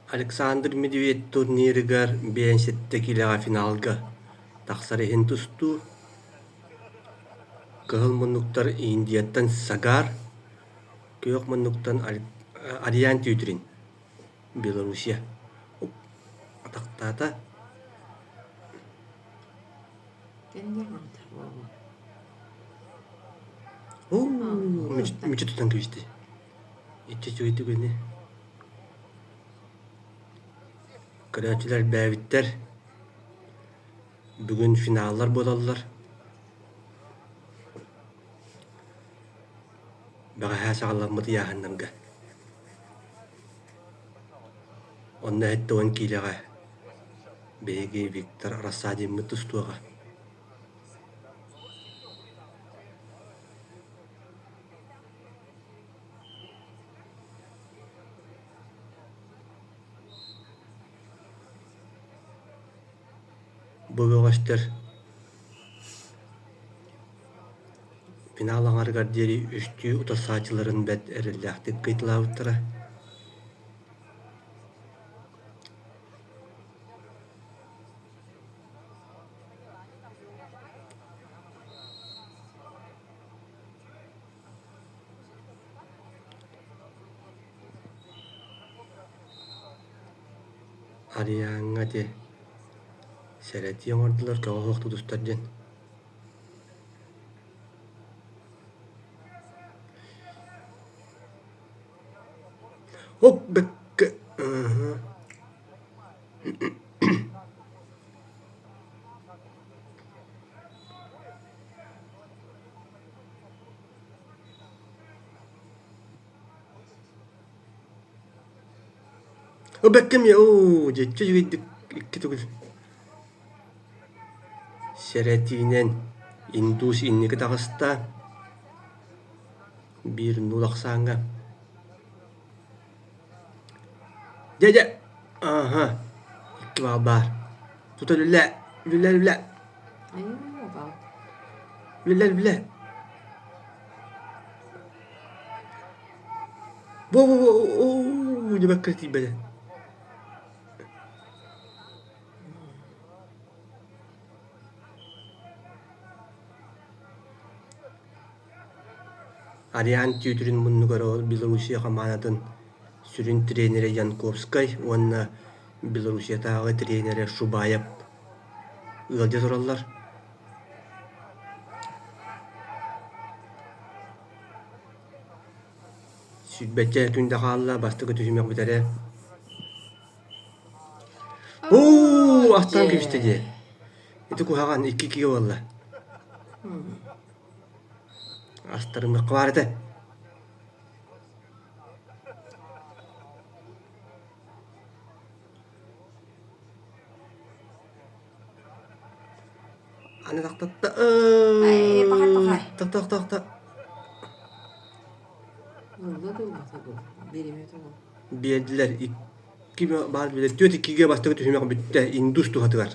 Александр Медведь турнирыгар 57 киилэҕэ финалга тахсар иһин тустуу. Кыһыл муннуктар Индияттан Сагар, күөх муннуктан Ариан Тютрин, Белоруссия. Атахтаата. Мүччү тутан кэбистэ. Иччи үчүгэй түгэни. Көрөөччүлэр элбээбиттэр. Бүгүн финаллар буолаллар. Бэҕэһээ саҕаламмыт ыйааһыннарга. Онно 70 киилэҕэ биһиги Виктор Рассадиммыт тустуоҕа. Бу бөҕөстөр финал аҥарыгар диэри үстүү утарсааччыларын бэрт эрэллээхтик кыайталаабыттара. Арыйааҥҥа ити сэрэтии оҥордулар көҕө суох тутустар диэн. Оп бэккэ Бэккэм оо дьэччи үчүгэйдик икки төгүл сэрэтиинэн индус инники таҕыста биир нуул ахсааҥҥа дьэ дьэ ааһа икки баал баар тута үлэ үлэ үлэ үлэ үлэ бу бу бу дьыбакка тиийбэтэ Ариан Тютрин муннугар ол Белоруссия хамаанатын сүрүн тренерэ Янковскай уонна Белоруссиятааҕы тренерэ Шубаев ыалдьа тураллар. Сүүрбэччэ күн да хаалла, бастакы түһүмэх бүтэрэ. Оо, ахтан кэбистэ дии. Ити куһаҕан икки киһи буолла. Астарымыахха баар этэ. Аны тахтатта Ай, пахай, пахай. Тох тох тох тох. Ылла да ылбата дуу, биэримэ тугу. Биэрдилэр икки баар билэр түөрт иккигэ бастакы түһүмэх бүттэ индус туһатыгар.